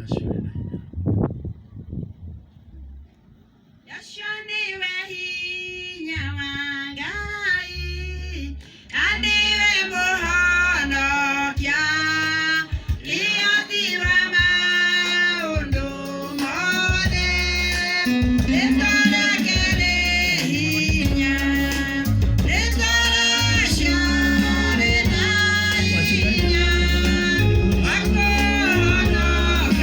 Acio rĩ na hinya. Joshua nĩwe hinya wa Ngai, na nĩwe mũhonokia, kĩhoti wa maũndũ mothe. Rĩĩtwa rĩake rĩ hinya, rĩĩtwa rĩacio rĩna hinya wa kũhonokania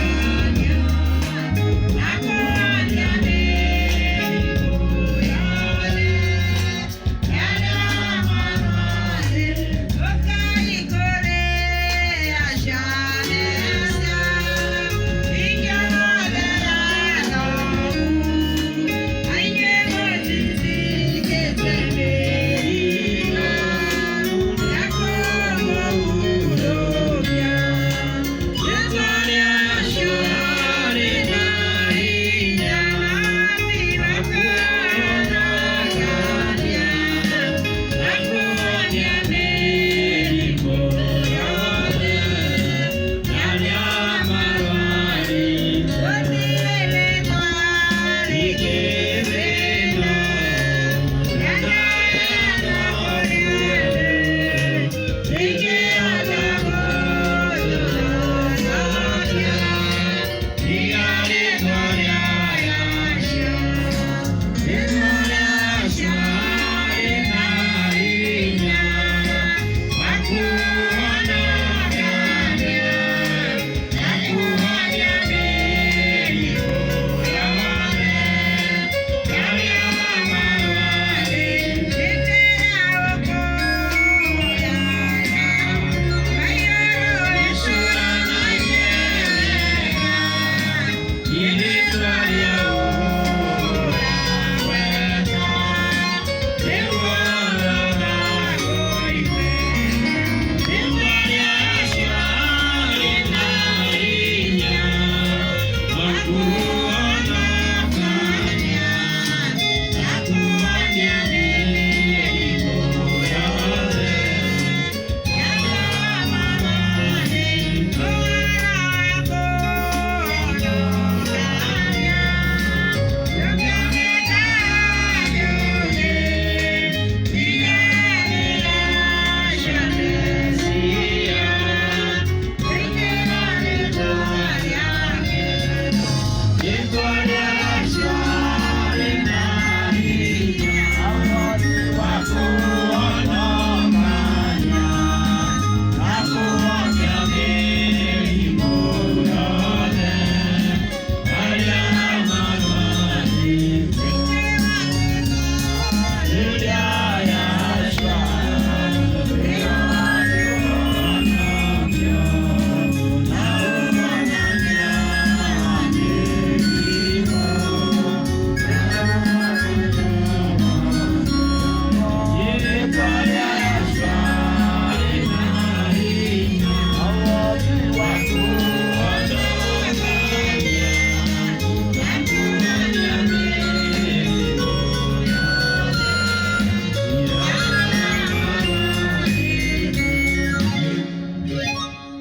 na kũhonia mĩrimũ yothe.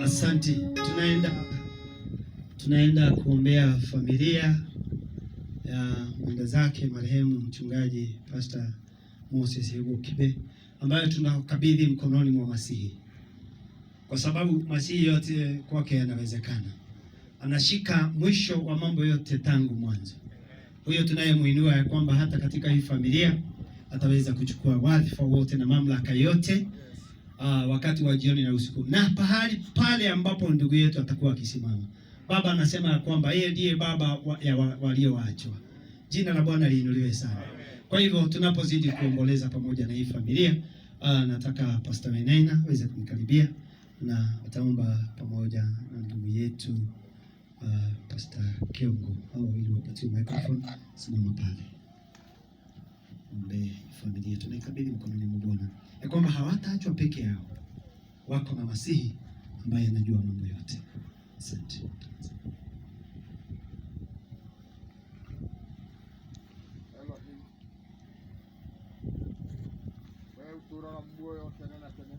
Asante. Tunaenda kuombea familia ya mwenda zake marehemu mchungaji Pastor Moses Hugo Kibe, ambayo tunakabidhi mkononi mwa Masihi, kwa sababu Masihi yote kwake yanawezekana. Anashika mwisho wa mambo yote tangu mwanzo. Huyo tunayemuinua ya kwamba hata katika hii familia ataweza kuchukua wadhifa wote na mamlaka yote wakati wa jioni na usiku, na pahali pale ambapo ndugu yetu atakuwa akisimama. Baba anasema ya kwamba yeye ndiye baba ya walioachwa. Jina la Bwana liinuliwe sana. Kwa hivyo tunapozidi kuomboleza pamoja na hii familia, nataka Pastor Menena aweze kumkaribia na ataomba pamoja na ndugu yetu Pastor Kiongo. Hao wawili wapatiwe microphone, simama pale. Ombe familia, tunaikabidhi mkononi mwa Bwana ya kwamba hawataachwa peke yao, wako na Masihi ambaye anajua mambo yote. Asante. Elohim. Wewe utũũraga muoyo tene na tene.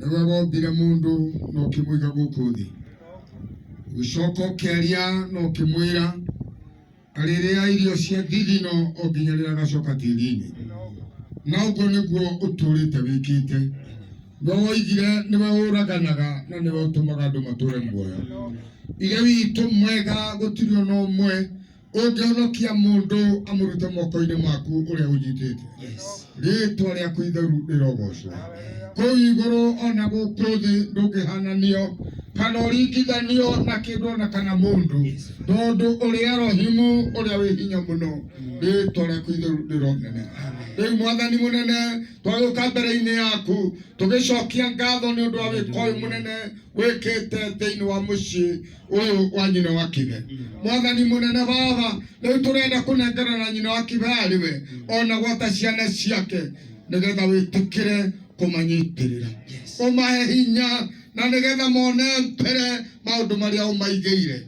Nĩwe wombire mũndũ na ũkĩmũiga gũkũ thĩ. Ũgĩcoka ũkĩaria na ũkĩmwĩra arĩrĩa irio cia thithino o nginya rĩrĩa agacoka tĩri-inĩ. Na ũguo nĩguo ũtũũrĩte wĩkĩte. Nĩwe woigire nĩwe ũraganaga na nĩwe ũtũmaga andũ matũũre muoyo. Ithe witũ mwega, gũtirĩ ona ũmwe ũngĩhonokia mũndũ amũrute moko-inĩ maku ũrĩa ũnyitĩte. Rĩtwa rĩaku itheru rĩrogocwo. Kũu igũrũ ona gũkũ thĩ ndũngĩhananio kana ũringithanio na kĩndũ ona kana mũndũ, tondũ ũrĩ Elohimu ũrĩa wĩ hinya mũno. Rĩtwa rĩaku itheru rĩroneneha. Rĩu Mwathani mũnene, twagĩũka mbere-inĩ yaku tũgĩcokia ngatho nĩ ũndũ wa wĩko ũyũ mũnene wĩkĩte thĩinĩ wa mũciĩ ũyũ wa nyina wa Kibe. Mwathani mũnene baba, rĩu tũrenda kũnengerana nyina wa Kibe harĩ we ona gwata ciana ciake, nĩgetha wĩtĩkĩre kũmanyitĩrĩra, ũmahe hinya, na nĩgetha mone mbere maũndũ marĩa ũmaigĩire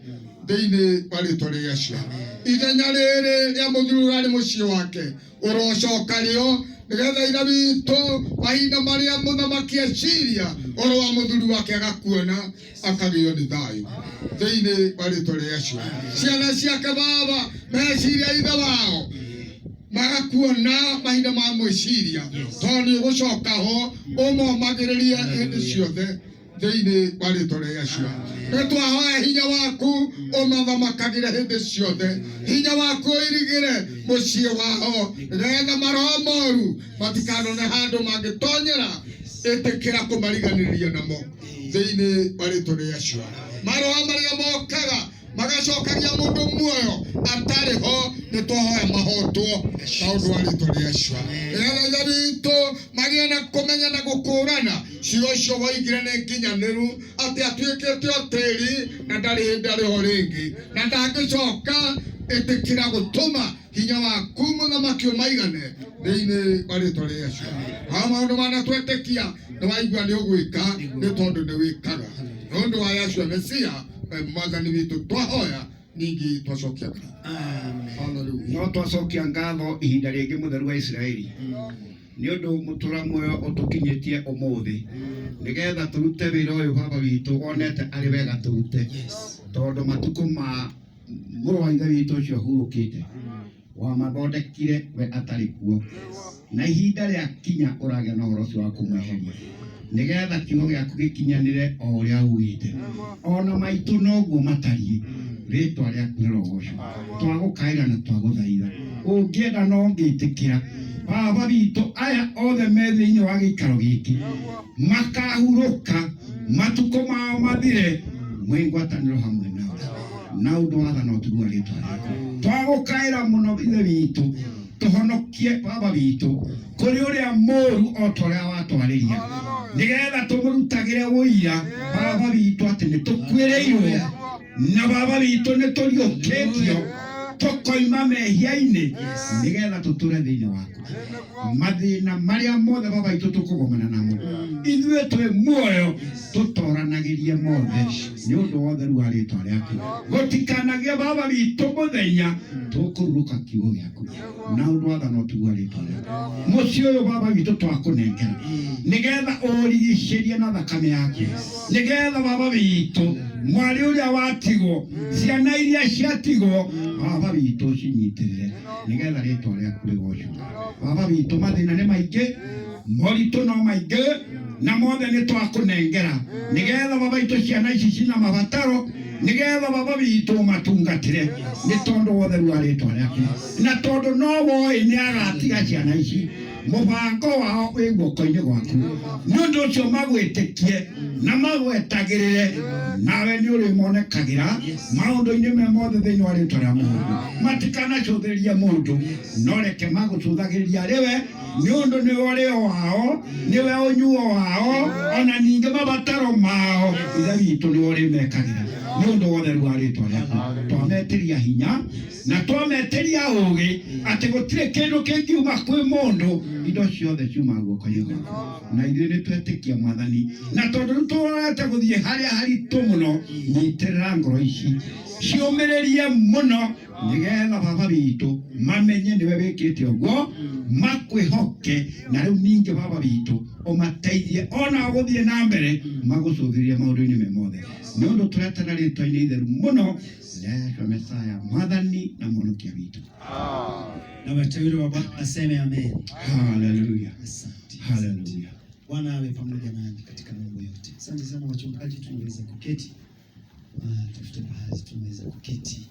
thĩinĩ wa rĩtwa rĩa Yeshua. Ithenya rĩrĩ rĩa mũthuri ũrarĩ mũciĩ wake ũrocoka rĩo, nĩgetha ithe witũ mahinda marĩa mũthamaki eciria ũhoro wa mũthuri wake agakuona akagĩo nĩ thayũ thĩinĩ wa rĩtwa rĩa Yeshua. Ciana ciake baba meciria ithe wao magakuona mahinda ma mwĩciria, tondũ nĩ ũgũcoka ho ũmomagĩrĩrie hĩndĩ ciothe thĩinĩ wa rĩtwa rĩa Yeshua. Nĩ twahoya hinya waku ũmathamakagĩre hĩndĩ ciothe, hinya waku ũirigĩre mũciĩ wao, nĩgetha maroho moru matikanone handũ mangĩtonyera. Ĩtĩkĩra kũmariganĩria namo thĩinĩ wa rĩtwa rĩa Yeshua. Maroho marĩa mokaga magacokagia mũndũ muoyo atarĩ ho, nĩ twahoya mahotwo na ũndũ wa rĩtwa rĩa Yeshua, nĩgetha ithe witũ magĩe na kũmenya na gũkũrana ciugo icio woigire nĩ nginyanĩru, atĩ atuĩkĩte o tĩri na ndarĩ hĩndĩ arĩ ho rĩngĩ na ndangĩcoka. Ĩtĩkĩra gũtũma hinya waku mũthamaki ũmaigane thĩinĩ wa rĩtwa rĩa Yeshua. Hao maũndũ mana twetĩkia nĩ waigua nĩ ũgwĩka, nĩ tondũ nĩ wĩkaga. Nĩ ũndũ wa Yeshua Mesia mwathani witũ twahoya, ningĩ twacokia ngatho. Amen. Hallelujah. No twacokia ngatho ihinda rĩngĩ mũtheru wa Isiraeli nĩ ũndũ mũtũra muoyo ũtũkinyĩtie ũmũthĩ, nĩgetha tũrute wĩra ũyũ baba witũ wonete arĩ wega tũrute, tondũ matukũ ma mũrũ wa ithe witũ ũcio hurũkĩte wamathondekire we atarĩ kuo, na ihinda rĩa kinya ũragĩa na ũhoro ũcio wa kũmweheria, nĩgetha kiugo gĩaku gĩkinyanĩre o ũrĩa ugĩte. Ona maitũ noguo matariĩ, rĩtwa rĩaku rĩrogocwo. Twagũkaĩra na twagũthaitha, ũngĩenda no ngĩtĩkĩra baba witũ aya othe me thĩinĩ wa gĩikaro gĩkĩ makahurũka matukũ mao mathire mwĩ ngwatanĩro hamwe nao, na ũndũ wathana ũtugu wa rĩtwa rĩaku. Twagũkaĩra mũno ithe witũ, tũhonokie baba witũ kũrĩ ũrĩa mũũru o ta ũrĩa watwarĩria, nĩgetha tũmũrutagĩre ũira baba witũ atĩ nĩ tũkuĩrĩirwo na baba witũ nĩ tũriũkĩtio tũkoima mehia-inĩ, nĩgetha tũtũre thĩinĩ waku. Mathĩna marĩa mothe baba witũ tũkũgomana namo, ithuĩ twĩ muoyo tũtoranagĩrie mothe nĩ ũndũ wa ũtheru wa rĩtwa rĩaku. Gũtikanagĩe baba witũ mũthenya tũkũrurũka kiugo gĩaku, na ũndũ wathana ũtugu wa rĩtwa rĩaku. Mũciĩ ũyũ baba witũ twakũnengera, nĩgetha ũrigicĩrie na thakame yaku, nĩgetha baba witũ mwarĩ ũrĩa watigwo, ciana iria ciatigwo, baba witũ ũcinyitĩrĩre, nĩgetha rĩtwa rĩaku rĩgocwo. Baba witũ, mathĩna nĩ maingĩ, moritũ no maingĩ, na mothe nĩ twakũnengera, nĩgetha baba witũ ciana ici cina mabataro, nĩgetha baba witũ ũmatungatĩre, nĩ tondũ wa ũtheru wa rĩtwa rĩaku, na tondũ no woĩ nĩ agatiga ciana ici, mũbango wao wĩ guoko-inĩ gwaku. Nĩ ũndũ ũcio magwĩtĩkie na magwetagĩrĩre, nawe nĩ ũrĩmonekagĩra maũndũ-inĩ me mothe thĩinĩ wa rĩtwa rĩa Mũrungu. Matikanacũthĩrĩrie mũndũ, no reke magũcũthagĩrĩria arĩ we, nĩ ũndũ nĩwe ũrĩo wao, nĩwe ũnyuo wao, ona ningĩ mabataro mao ithe witũ nĩwe ũrĩmekagĩra, nĩ ũndũ wa ũtheru wa rĩtwa rĩaku. Twametĩria hinya na twametĩria ũgĩ atĩ gũtirĩ kĩndũ kĩngiuma kwĩ mũndũ, indo ciothe ciumaga guoko-inĩ gwaku, na ithuĩ nĩ twetĩkia Mwathani. Na tondũ rĩu tũrorete gũthiĩ harĩa haritũ mũno, nyitĩrĩra ngoro ici ciũmĩrĩrie mũno. Nigetha Baba witũ mamenye nĩwe wĩkĩte ũguo, makwĩhoke, na rĩu ningĩ Baba witũ ũmateithie ona gũthiĩ na mbere magũcũthĩrĩrie maũndũ-inĩ me mothe, nĩ ũndũ tũretana rĩtwa-inĩ itheru mũno rĩa Mesaya, Mwathani na Mwonokia witũ. Na wateule wa Bwana aseme amen. Haleluya. Asante. Haleluya. Bwana awe pamoja nanyi katika mambo yote. Asante sana wachungaji, tunaweza kuketi. Tafute pahali tunaweza kuketi.